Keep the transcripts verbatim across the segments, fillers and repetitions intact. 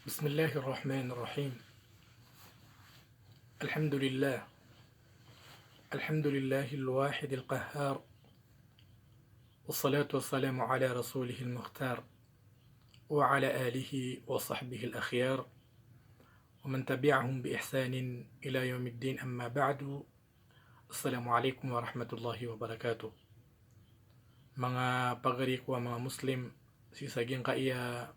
بسم الله الرحمن الرحيم. الحمد لله. الحمد لله الواحد القهار. والصلاة والسلام على رسوله المختار. وعلى آله وصحبه الأخيار. ومن تبعهم بإحسان إلى يوم الدين. أما بعد. Assalamu alaikum warahmatullahi wabarakatuh. Manga pagari ko a manga Muslim, sii sa giyangkaya,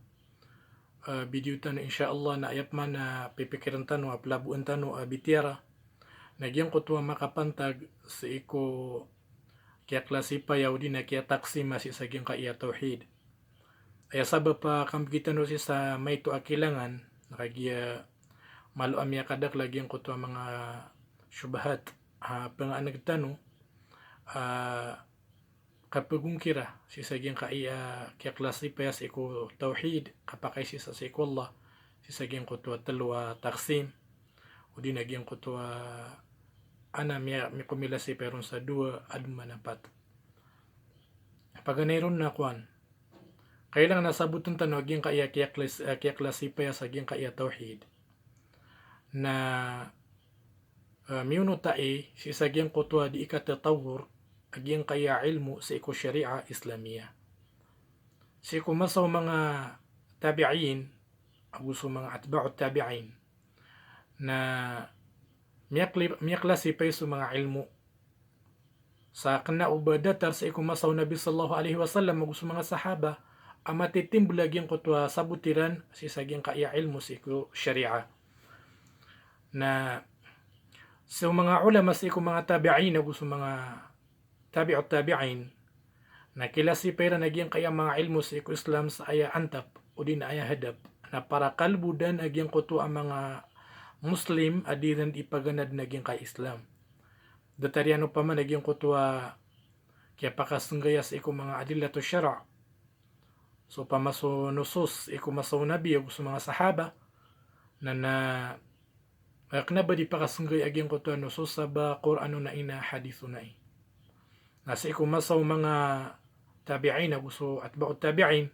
eh, video tano, insha Allah, na aya pman a pipikiren tano a plaboen tano a bitiyara na giyangkoto a makapantag sii ko kiyaklasifiya odi na kiyataksima sii sa giyangkaya tawhid. Aya sabap a kambegi tano sii sa maito a kilangan, na kagiya malo a miyakadakl a giyangkoto a manga shubhat a pengaaneg tano a kapegongkira sii sa giyangkaya kiyaklasifiya sii ko tawhid, kapakaisisa sii ko Allah, sii sa giyangkoto a telo a taksim, odi na giyangkoto a ana miya-, mikomilasifiya ron sa dowa, aden man a pat. Paganay ron na kowan, kailangan a saboten tano a giyangkaya kiyaklas-, eh, kiyaklasifiya sa giyangkaya tawhid. Na, eh, miyonota i sii sa giyangkoto a dii katatawor a giyangkaya ilmo sii ko Sharia Islamiyah. Sii ko masa o manga tabi'in, ago so manga atba'ut tabi'in, na miyakli-, miyaklasifay so manga ilmo. Sa kena o ba datar sii ko masa o Nabi sallallahu alaihi wasallam ago so manga sahaba a matitimbel a giyangkoto a sabot iran sii sa giyangkaya ilmo sii ko Sharia. Na so manga ulama sii ko manga tabi'in ago so manga tabi'ut tabi'in, na kilasifay iran a giyangkaya manga ilmo sii ko Islam sa aya antap, odi na aya hedap, na para kalbodan a giyangkoto a manga Muslim a dii ran dii paganaden a giyangkaya Islam. Datar iyan opama na giyangkoto a kiyapakasenggaya sii ko manga adillatu shara'. So opama so nusus sii ko masa o Nabi ago so manga sahaba, na, na, eh, kena ba dii pakasenggaya a giyangkoto a nusus sa ba Qur'an onai na hadith onai. Na sii ko masa o manga tabi'in ago so atba'ut tabi'in,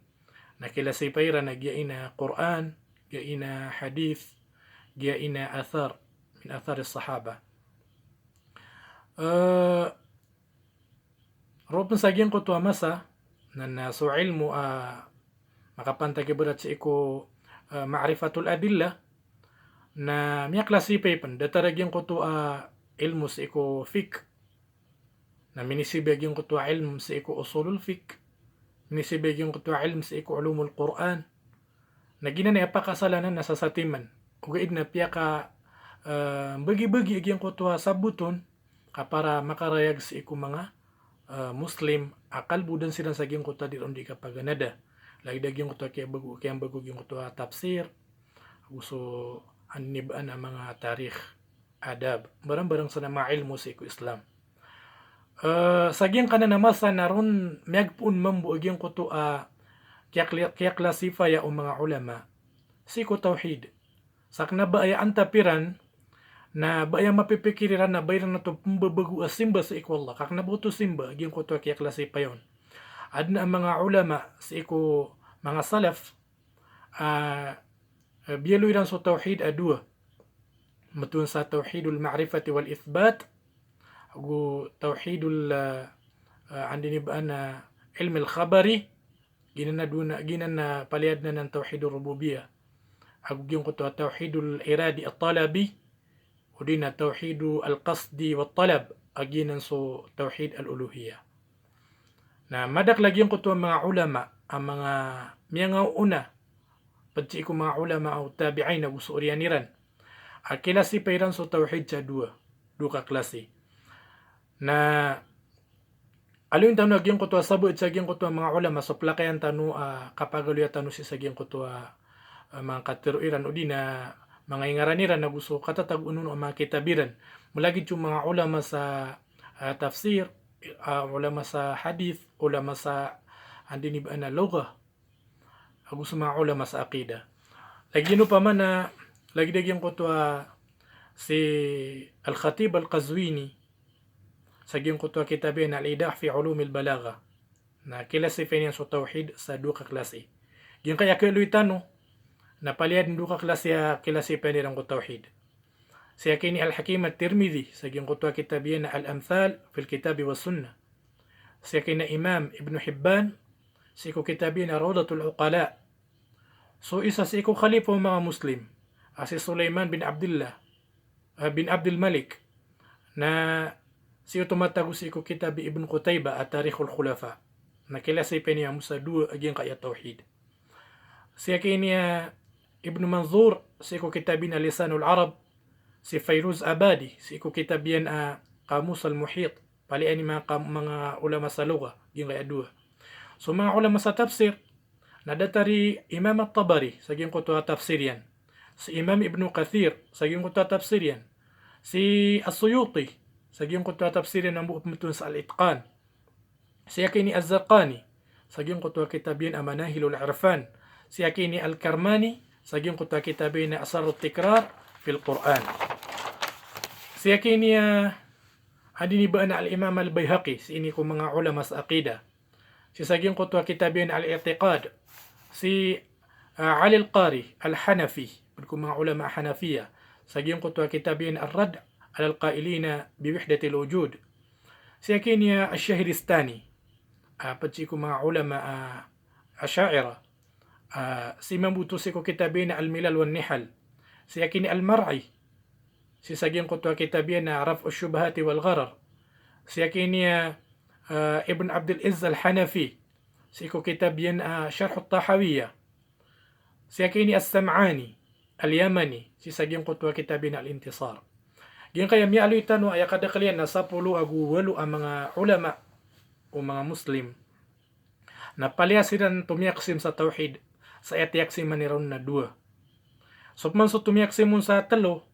na kilasifay iran a giya i na Qur'an, giya i na hadith, giya i na athar, min athar as-sahaba. Eh, Roo pen sa giyangkoto a masa, na, na so ilmo a makapantag ibarat sii ko, eh, ma'rifatul adillah, na miyaklasifay pen datar a giyangkoto a ilmo sii ko fiqh. Na minisibay a giyangkoto a ilmo sii ko usulul fiqh. Minisibay a giyangkoto a ilmo sii ko ulumul Qur'an. Na giyanan i apakasalanan na sasatiman. Ogaid na piyaka, eh, bagi-bagi a giyangkoto a sabot on, ka para makarayag sii ko manga, eh, Muslim a kalbodan siran sa giyangkoto a dii ron dii kapaganada. Lagid a giyangkoto a kiyambago, kiyambago a giyangkoto a tafsir, ago so anini baan a manga tarikh, adab, mbarang-barang san a manga ilmo sii ko Islam. Eh, sa giyangkanan a masa na ron miyagpoon mambo a giyangkoto a kiyakli-, kiyaklasifaya o manga ulama sii ko tawhid. Sa kena ba aya antap iran, na ba aya mapipikir iran na ba iran oto pembabago a simba sii ko Allah. Ka kena ba oto simba a giyangkoto a kiyaklasifaya on. Aden a manga ulama sii ko manga salaf, ah, eh, biyaloy iran so tawhid a dowa. Metowan sa tawhidul ma'rifati wal ithbat, ago tawhidul, eh, eh, anda ini ba ana ilmil khabari, giyanan a dowa na, giyanan a palaya den anan tawhidur rububiyyah. Ago giyangkoto a tawhidul iradi at-talabi, odi na tawhidul qasdi wat talab, a giyanan so tawhid al-uluhiyyah. Na madakel a giyangkoto a manga ulama, a manga miyangaoona, ped sii ko manga ulama o tabi'in ago so oriyan iran, a kilasifay iran so tawhid sa dowa, dowa ka klasi. Na aloyin tano a giyangkoto a sabot sa giyangkoto a manga ulama so pelakayan tano a kapagaloya tano sii sa giyangkoto a, a manga katero iran odi na manga ingaran iran ago so katatagoan on a manga kitab iran. Malagid so manga ulama sa, a, tafsir, a, ulama sa hadith, ulama sa anda ini ba ana lughah, ago so manga ulama sa aqidah. Lagid iyan opama na, lagid a giyangkoto a si Al-Khatib Al-Qazwini, sa giyangkoto a kitab iyan Al-Idah fi Ulumil Balaghah. Na kilasifay niyan so tawhid sa dowa ka klasi. Giyangkaya kaaloy tano, Na palaya den dowa ka klasi a kilasipiyan iran ko tawhid. Sii aki ini Al-Hakim At-Tirmidhi, sa giyangkoto a kitab iyan a Al-Amthal fil Kitabi was Sunnah. Sii aki ini Imam Ibn Hibban, sii ko kitab iyan a Rawdatul Uqala. So isa sii ko khalifa o manga Muslim, a si Sulaiman bin Abdillah, ah, bin Abdul Malik. Na sii oto matago sii ko kitab i Ibn Qutaybah a Tarikhul Khulafa. Na kilasipiyan iyan mambo sa dowa a giyangkaya tawhid. Sii aki ini a Ibn Manzur, sii ko kitab iyan a Lisanul Arab, si Fairuz Abadi, sii ko kitab iyan a Qamus al-Muhit, palaya ini manga kam-, manga ulama sa lugha, giyangkaya dowa. So manga ulama sa tafsir, na datar i Imam At-Tabari, sa giyangkoto a tafsir iyan. Si Imam Ibn Kathir, sa giyangkoto a tafsir iyan. Si As-Suyuti, sa giyangkoto a tafsir iyan mambo a pembetowan sa Al-Itqan. Sii aki ini Az-Zarqani, sa giyangkoto a kitab iyan a Manahilul Irfan. Sii aki ini Al-Karmani, sa giyangkoto a kitab iyan a Asrarut Tikrar fil Quran. Sii aki ini, ah, anda inibaan a Al-Imam Al-Baihaqi, sii ini ko manga ulama sa aqidah. Sii sa giyangkoto a kitab iyan a Al-I'tiqad. Si, ah, Ali Al-Qari Al-Hanafi, ped ko manga ulama Hanafiya. Sa giyangkoto a kitab iyan a Ar-Radd ala Al-Qailina bi Wahdatil Wujud. Sii aki ini a Ash-Shahristani, ah, ped sii ko manga ulama, ah, Asha'irah. Ah, sii mambo oto sii ko kitab iyan a Al-Milal wan Nihal. Sii aki ini Al-Mar'i. Sii sa giyangkoto a kitab iyan a Raf'ush Shubhati wal Gharar. Sii aki ini a, ah, Ibn Abdul Izz Al-Hanafi. Sii ko kitab iyan a Sharhut Tahawiyah. Sii aki ini As-Sam'ani Al-Yamani, sii sa giyangkoto a kitab iyan a Al-Intisar. Giyangkaya miyaaloy tano a aya kadakel iyan na sapolo ago walo a manga ulama o manga Muslim. Na palaya siran tomiyaksim sa tawhid, sa aya tiyaksiman iran na dowa. So pman so tomiyaksim on sa telo,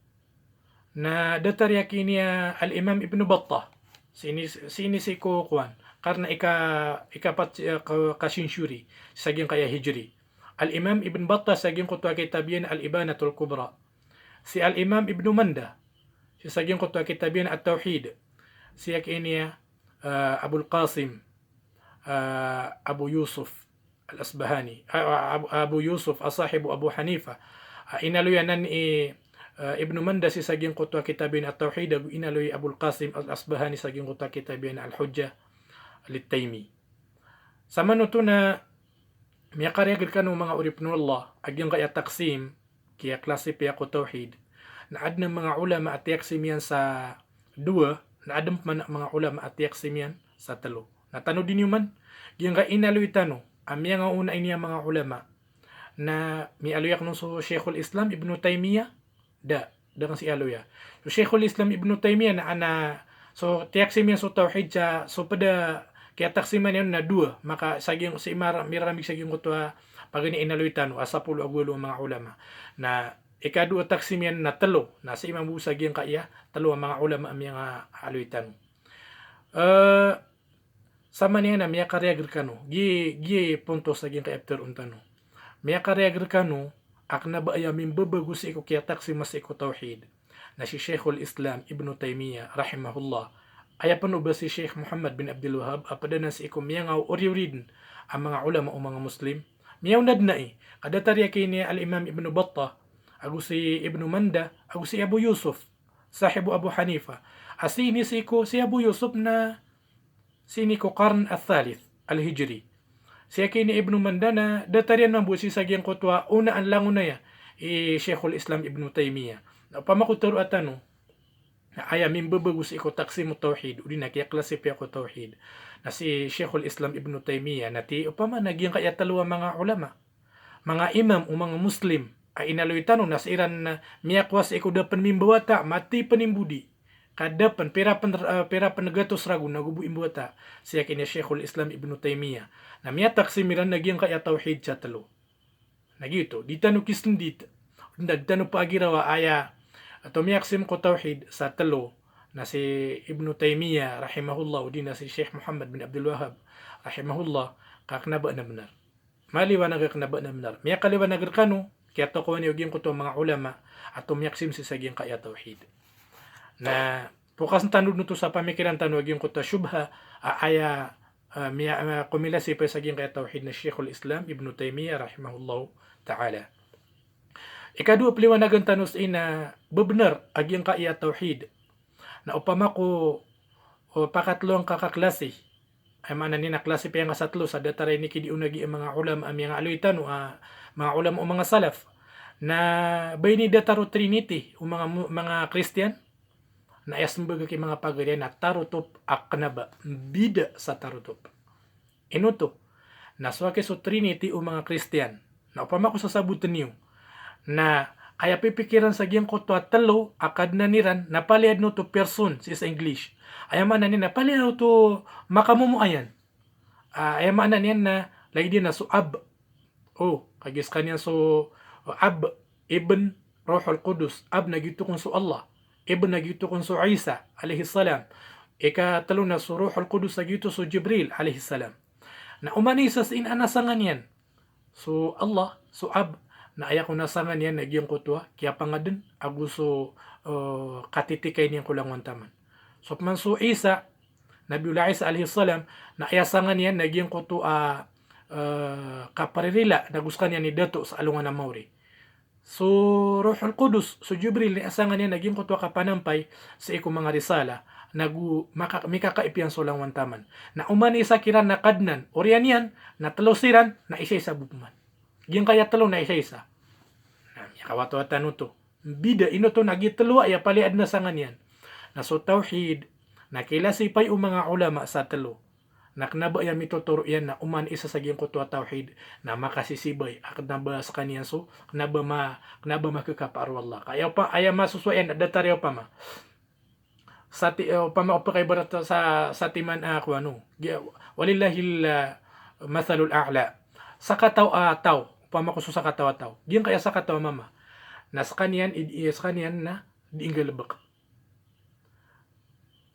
na datar i aki ini a Al-Imam Ibn Battah. Sii ini, sii ini sii ko kowan. Karna ika, ikapat, eh, ka, ka century, sa giyangkaya hijri. Al-Imam Ibn Battah sa giyangkoto a kitab iyan Al-Ibanatul Kubra. Si Al-Imam Ibn Manda, sii sa giyangkoto a kitab iyan At-Tawhid. Sii aki ini a, eh, Abul Qasim, eh, Abu Yusuf Al-Asbahani, ah, Abu, Abu Yusuf, as-sahibu Abu Hanifa. Ah, inaloy anan i, ah, Ibn Manda sii sa giyangkoto a kitab iyan At-Tawhid, ago inaloy i Abul Qasim Al-Asbahani sa giyangkoto a kitab iyan Al-Hujjah lit-Taymi. Samanoto na miyakarayag rekano manga oripen o Allah, a giyangkaya taksim, kiyaklasipia ko tawhid, na aden a manga ulama a tiyaksim iyan sa dowa, na aden pman a manga ulama a tiyaksim iyan sa telo. Na tanodi niyo man, giyangkai inaloy tano a miyangaoona ini a manga ulama, na miyaaloy akn on so Shaykhul Islam Ibn Taymiyyah, da, da akn sii aloya. So Shaykhul Islam Ibn Taymiyyah na, ana, so tiyaksim iyan so tawhid sa, so ped a kiyataksiman iyan na dowa, maka sa giyang, sii mara, miraramig sa giyangkoto a paganay a inaloy tano a sapolo ago walo a manga ulama. Na ikadowa a taksim iyan na telo, na sii mambo sa giyangkaya telo a manga ulama a miyangaaloy tano. Eh, Saman iyan na miyakarayag rekano, gi, gi punto sa giyangkaya ptharoon tano. Miyakarayag rekano a kena ba aya mimbabago sii ko kiyataksiman sii ko tawhid na si Shaykhul Islam Ibn Taymiyyah rahimahullah. Aya pn o ba si Shaykh Muhammad bin Abdul Wahhab a pd anan sii ko miyangaooriori den a manga ulama o manga Muslim. Miyaona den ai, ka datar i aki ini Al-Imam Ibn Battah, ago si Ibn Manda, ago si Abu Yusuf, sahibu Abu Hanifa. A sii ini sii ko, si Abu Yusuf na sii ini ko qarn ath-thalith al-hijri. Sii aki ini Ibn Manda na datar iyan mambo sii sa giyangkoto a onaan langon aya i Shaykhul Islam Ibn Taymiyyah. Na opama ko tharoa tano na aya mimbabago sii ko taksim o tawhid, odi na kiyaklasipia ko tawhid, na si Shaykhul Islam Ibn Taymiyyah, na ti opama na giyangkaya telo a manga ulama, manga imam o manga Muslim a inaloy tano na sii ran, ah, miyakowa sii ko da pn mimbawata, mati pn imbodi. Ka da pn, pira pn, ah, pira pn gatos ragon ago bo imbawata. Sii aki ini Shaykhul Islam Ibn Taymiyyah. Na miyataksim iran na giyangkaya tawhid sa telo. Na giyoto, di tano kisndit, di tano pagirawa aya, ah, tomiyaksim ko tawhid sa telo na si Ibn Taymiyyah rahimahullah, odi na si Shaykh Muhammad bin Abdul Wahhab rahimahullah, ka kena ba na bnar. Maliwanag a kena ba na bnar. Miyakaliwanag rekano, kiyatokawan iyo giyangkoto a manga ulama a tomiyaksim sii sa giyangkaya tawhid. Na pokasn tano den oto sa pamikiran tano a giyangkoto a shubha a aya, ah, miya, ah, komilasipiya sa giyangkaya tawhid na Shaykhul Islam Ibn Taymiyyah rahimahullahu ta'ala. Ikadowa a paliwanagan tano sii na bebnar a giyangkaya tawhid. Na opama ko, o, pakatlo angka ka klasi. Aya maana niyan na klasi piyangka sa telo sa datar a inikidi on a giya manga ulama a miyangaaloy tano a manga ulama o manga salaf. Na ba ini datar o Trinity o manga mu-, manga Kristiyan. Na aya sembag aki manga pagari na tarotop a kena ba, mbida sa tarotop. Ino oto? Na so aki so Trinity o manga Kristiyan. Na opama ko sasaboten iyo na aya pipikiran sa giyangkoto a telo a Kadnan iran na palaya den oto person sii sa English. Aya maana niyan na palaya oto makamomoayan. Ah, aya maana niyan na lagid iyan na so Ab. O, kagiya sekaniyan so, o, Ab, Ibn, Ruhul Qudus. Ab na giyoto kon so Allah. Ibn na giyoto kon so Isa alayhis salam. Ikatelo na so Ruhul Qudus na giyoto so Jibril alayhis salam. Na oman i isa sii na a nasangan iyan so Allah, so Ab, na aya kon nasangan iyan na giyangkoto a kiyapangaden ago so, eh, katitikay niyan ko langowan taman. So peman so Isa, Nabiullah Isa alayhis salam, na aya sangan iyan na giyangkoto a, eh, kaparirila, nago sekaniyan i dato sa alongan a maori. So Ruhul Qudus, so Jibril, na aya sangan iyan na giyangkoto a kapanampay sii ko manga risala, nago maka-, mikakaip iyan so langowan taman. Na oman i isa kiran na Kadnan, oriyan iyan, na telo siran, na isa-isa bo peman. Giyangkaya telo na isa-isa. Na miyakawatawatan oto. Mbida, ino oto? Na giya telo aya palaya den a sangan iyan. Na so tawhid, na kilasipay o manga ulama sa telo. Na kena ba aya mitotoro iyan na oman i isa sa giyangkoto a tawhid na makasisibay a kena ba sekaniyan so, kena ba ma-, kena ba makekapaar o Allah. Ka aya opa-, aya masosowa iyan na datar aya opama. Sati-, eh, opama, opama ka ibarat sa, satiman, ah, ko ano. Giya, walillahil, ah, mathalul a'la. Sakataw a taw, opama ko so sakataw a taw. Giyangkaya sakataw a mama. Na sekaniyan, i-, i-, sekaniyan na di nggalebek.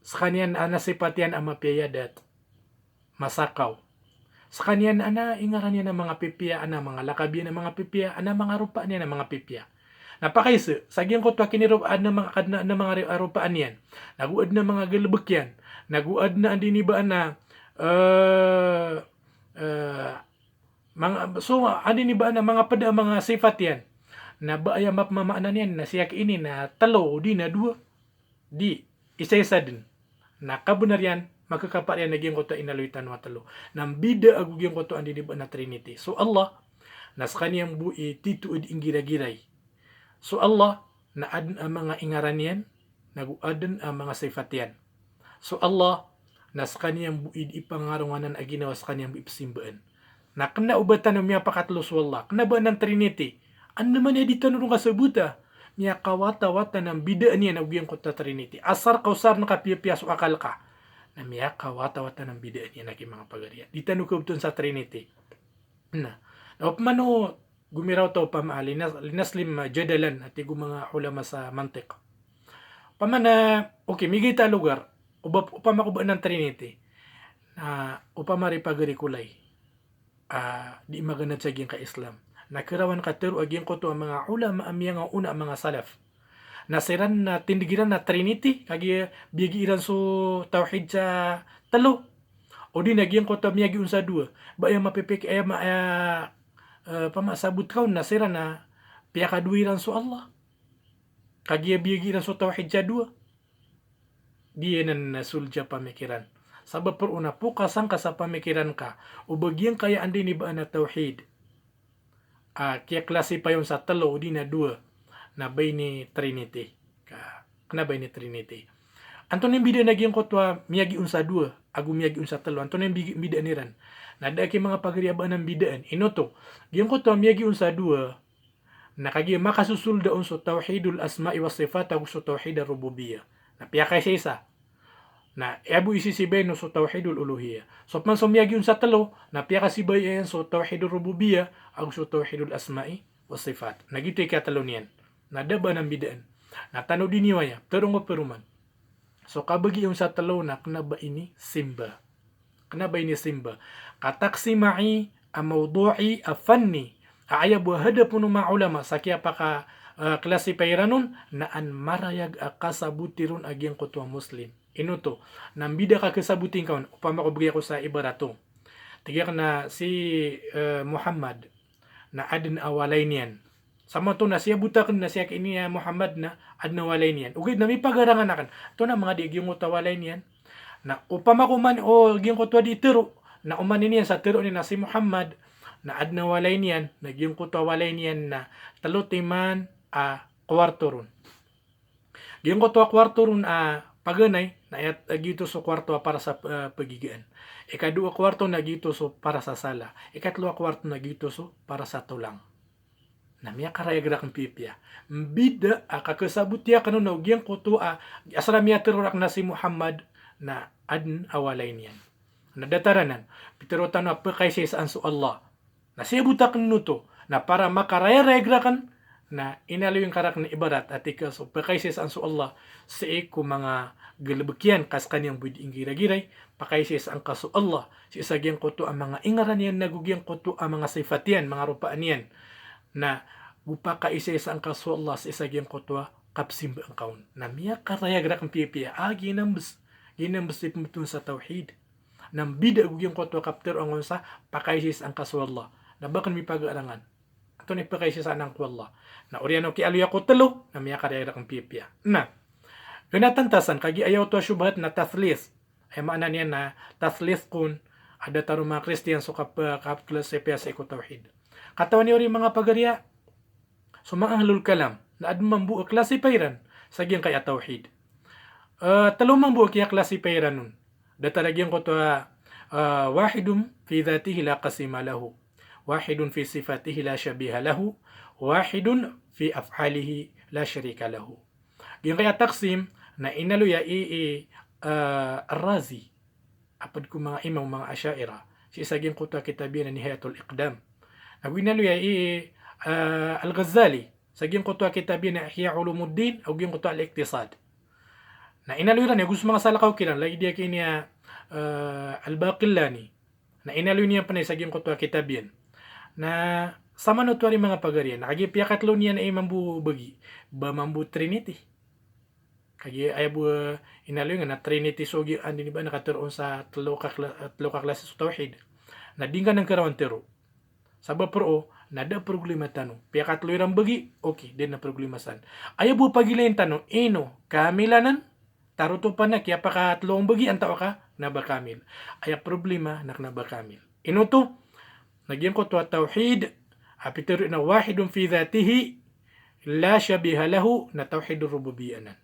Sekaniyan a, na sipat iyan a mapiya i adat, masakaw. Sekaniyan a na ingaran iyan a manga pipiya, a na manga lakab iyan a manga pipiya, a na manga ropaan iyan a manga pipiya. Na pakaiza, sa giyangkoto a kiniro-, a na manga, a na, a na manga ri-, a ropaan iyan. Nago aden a manga galebek iyan. Nago aden a andini ba a na, eh, eh, manga, so, andini ba a na manga peda a manga sipat iyan. Na ba aya mapmamaana niyan na sii aki ini na telo, di na dowa. Di, isa-isa den. Na kabenar iyan, makekapaar iyan a giyangkoto a inaloy tano a telo. Na mbida ago giyangkoto a andini ba a na Trinity. So Allah, na sekaniyan bo i tito a di nggiragiray. So Allah, na aden a manga ingaran iyan, nago aden a manga sipat iyan. So Allah, na sekaniyan bo i di pangaronganan a ginawa, sekaniyan bo i pesimbaan. Na kena o ba tano miyapakatelo so Allah. Kena ba anan Trinity. Andamanaya di tano ron kasabota. Miyakawatawata na mbidaan iyan ago giyangkoto a Trinity. Asar ka osar na kapiyapiya so akal ka. Na miyakawatawata na mbidaan iyan aki manga pagari. Di tano kabetowan sa Trinity. Na, na opama no gomiraw ta opama, linas-, linaslim jadalan, a tig o manga ulama sa mantiq. Opama na, okay, migay ta a logar, o ba, opama ko ba anan Trinity. Na, opama ri pagari ko lay. Ah, di maganad sa giyangkai a Islam. Na kerawan ka tero a giyangkoto a manga ulama a miyangaona a manga salaf. Na siran na tindeg iran na Trinity, kagiya biyagi iran so tawhid sa telo. O di na giyangkoto a miyagi on sa dowa. Ba aya mapipik-, aya ma-, aya, eh, pama sabot ka on na siran na piyakadowa iran so Allah. Kagiya biyagi iran so tawhid sa dowa. Di anan na soled sa pamikiran. Sabap roo na pokasan ka sa pamikiran ka o ba giyangkaya andini ba a na tawhid a kiyaklasipayon sa telo o di na dowa, na ba ini Trinity. Ka, kena ba ini Trinity. Antonaa i mbidaan a giyangkoto a miyagi on sa dowa ago miyagi on sa telo? Antonaa i mbi-, mbidaan iran? Na da aki manga pagari a ba anan mbidaan. Ino oto? Giyangkoto a miyagi on sa dowa, na kagiya makasosoled on so tawhidul asma'i was sifat ago so tawhid ar-rububiyyah. Na piyakaisaisa. Na aya bo i sisibayan on so tawhidul uluhiyyah. So pman so miyagi on sa telo, na piyakasibaya iyan so tawhidur rububiyyah ago so tawhidul asma'i was sifat. Na giyoto i kiyatelo niyan. Na da ba anan mbidaan. Na tanodi niyo aya, tero ngka paroman. So kabagi on sa telo na kena ba ini simba. Kena ba ini simba. Ka taksima'i, a mawdu'i, a fanni. A aya bo a hadap on o manga ulama sa kiyapaka, eh, klasipay iran on, na an marayag a kasaboti ron a giyangkoto a Muslim. Ino oto? Na mbida ka kasaboti ngka on, opama ko bagi ako sa ibarat o. Tig iyan a si, eh, Muhammad, na aden a walay niyan. Sa maoto na sii a botakn na sii a kiini a Muhammad na adn a walay niyan. Ogaid na mipagarangan akn. Antonaa manga di giyangkoto a walay niyan. Na opama ko man o giyangkoto a di tero, na oman i niyan sa tero niyan na si Muhammad na adn a walay niyan, na giyangkoto a walay niyan na telo timan a kowarto ron. Giyangkoto a kowarto ron a paganay, na aya, a giyoto so kowarto a para sa, eh, pagigaan. Ikadowa a kowarto na giyoto so para sa sala. Ikatelo a kowarto na giyoto so para sa tolang. Na miyakarayag rakn piyapiya. Mbida a kakasaboti akn on o giyangkoto a, asar a miyatero rakn na si Muhammad na adn a walay niyan. Na datar anan, pitero tano a pkaisaisaan so Allah. Na sii a botakn oto, na para makarayarayag rakn, na inaloy ngka rakn ibarat a tig ka so pkaisaisaan so Allah sii ko manga galbk iyan ka skaniyan bo i di inggiragiray, pkaisaisaan ka so Allah sii sa giyangkoto a manga ingaran iyan nago giyangkoto a manga sifat iyan, manga ropaan iyan. Na go pkaisaisaan ka so Allah sii sa giyangkoto a kapsimbaan ka on. Na miyakarayag rakn piyapiya a giyanan bes, giyanan bes i pmbtowan sa tawhid. Na mbida ago giyangkoto a kaptero angkoto sa pkaisaisaan ka so Allah. Na ba akn mipagarangan. Antonaa i pkaisaisaan ko Allah. Na oriyan o kiyaaloya ko telo, na miyakarayag rakn piyapiya. Na, kna tantasan, kagiya aya oto a shubhat na tathlith. Aya maana niyan na tathlith kon a datar o manga Kristiyan so kap-, kapklasipaya sii ko tawhid. Katawan iyo ri manga pagariya, so manga ahlul kalam, na adn mambo a klasipay iran sa giyangkaya tawhid. Eh, telo mambo a kiyaklasipay iran on. Datar a giyangkoto a, eh, wahidun fi dhatihi la qasima lahu, wahidun fi sifatihi la shabiha lahu, wahidun fi af'alihi la sharika lahu. Giyangkaya taqsim na inaloy a i, i, eh, Ar-Razi. A pd ko manga imam o manga Asha'irah. Sii sa giyangkoto a kitab iyan a Nihayatul Iqdam. Ago inaloy a i, eh, Al-Ghazali. Sa giyangkoto a kitab iyan a Ihya Ulumuddin, ago giyangkoto a Al-Iqtisad. Na inaloy iran iyan, go so manga salakaw kiran, lagid iyan kiini a, eh, Al-Baqillani. Na inaloy niyan pn aya sa giyangkoto a kitab iyan. Na samanoto ari manga pagariya, na kagiya piyakatlo niyan i mambo bagi, ba mambo Trinity. Kagiya aya bo, eh, inaloy nga na Trinity so giya anda ini ba na katero on sa telo ka kla-, telo ka klasi so tawhid. Na di ngka nan karawan tero. Sabap roo, na da problema tano. Piyakatlo iran bagi, okay, da dn a problema san. Aya bo pagilayn tano, ino, kamil anan, tarotopan a kiyapakatlo on bagi antawaa ka kna ba kamil. Aya problema na kna ba kamil. Ino oto, na giyangkoto a tawhid a pitero iyan a wahidun fi dhatihi la shabiha lahu, na tawhidur rububiyyah anan.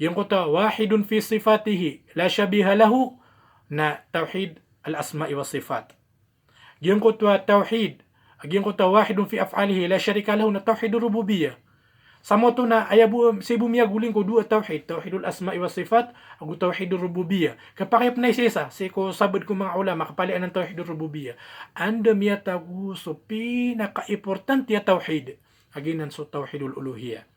Giyangkoto a wahidun fi sifatihi la shabiha lahu, na tawhid al-asma'i was sifat. Giyangkoto a tawhid, giyangkoto a wahidun fi af'alihi la sharika lahu na tawhidur rububiyyah. Samanoto na aya bo, sii bo miyagoling ko dowa a tawhid, tawhidul asma'i was sifat, ago tawhidur rububiyyah. Kapakay pn a isa-isa, sii ko sabaad ko manga ulama, kapalian an tawhidur rububiyyah. Anda miyatago so pinakaimportante a tawhid, a giyanan so tawhidul uluhiyyah.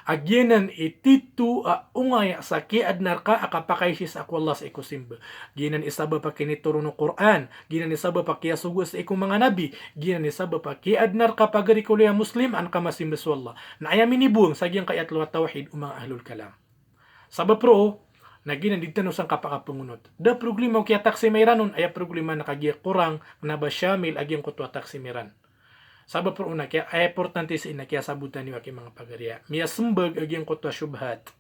A giyanan i tito a ongaya sa kiyaadna rka a kapakaisaisa ko Allah sii ko simba. Giyanan i sabap a kinitoron o Qur'an. Giyanan i sabap a kiyasogo sii ko manga nabi. Giyanan i sabap a kiyaadna rka pagari ko loya Muslim an ka masimba so Allah. Na aya miniboang sa giyangkaya telo a tawhid o manga ahlul kalam. Sabap roo, na giyanan di tano sangkap a kapangonot. Da problema o kiyataksima iran on, aya problema na kagiya korang, kna ba shamil a giyangkoto a taksim iran. Sabap roo na kiya, aya importante sii na kiyasabotan iyo aki manga pagariya. Miyasmbag a giyangkoto a shubhat.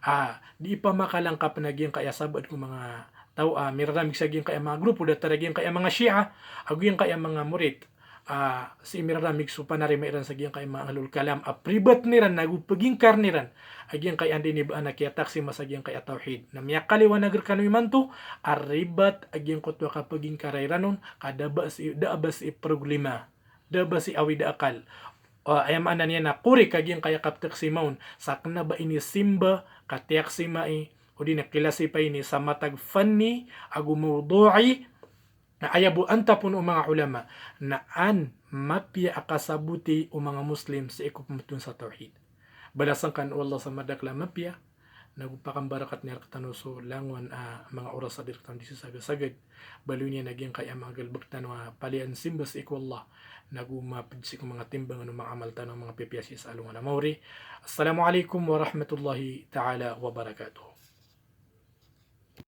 A, di ipamakalangkap na giyangkaya sabaad ko manga taw a miraramig sa giyangkaya manga grupo, datar a giyangkaya manga Shia, ago giyangkaya manga Murit. A, sii miraramig so panarima iran sa giyangkaya manga ahlul kalam a pribat iran ago pagingkar iran a giyangkaya anda ini ba na kiyataksima sa giyangkaya tawhid. Na miyakaliwanag rkano imanto a ribat a giyangkoto a kapagingkara iran on ka da ba sii, da a ba sii problema. Da a ba sii awid a akal. A, aya maana niyan na korek a giyangkaya kaptaksima on sa kna ba inisimba ka tiyaksima i, odi na kilasipay ini sa matag fanni ago mawdu'i. Na aya bo antap on o manga ulama na an mapiya a kasaboti o manga Muslim sii ko pmbtowan sa tawhid. Balasan kano o Allah sa madakl a mapiya, nago pakambarakat iyan rktano so langowan a manga oras a di rktano di sasagad-sagad. Baloy niyan a giyangkaya manga galbk tano a palian simba sii ko Allah, nago mapd sii ko manga timbangan o manga amal tano a manga pipiya sii sa alongan a maori. Assalamu alaikum warahmatullahi ta'ala wabarakatuh.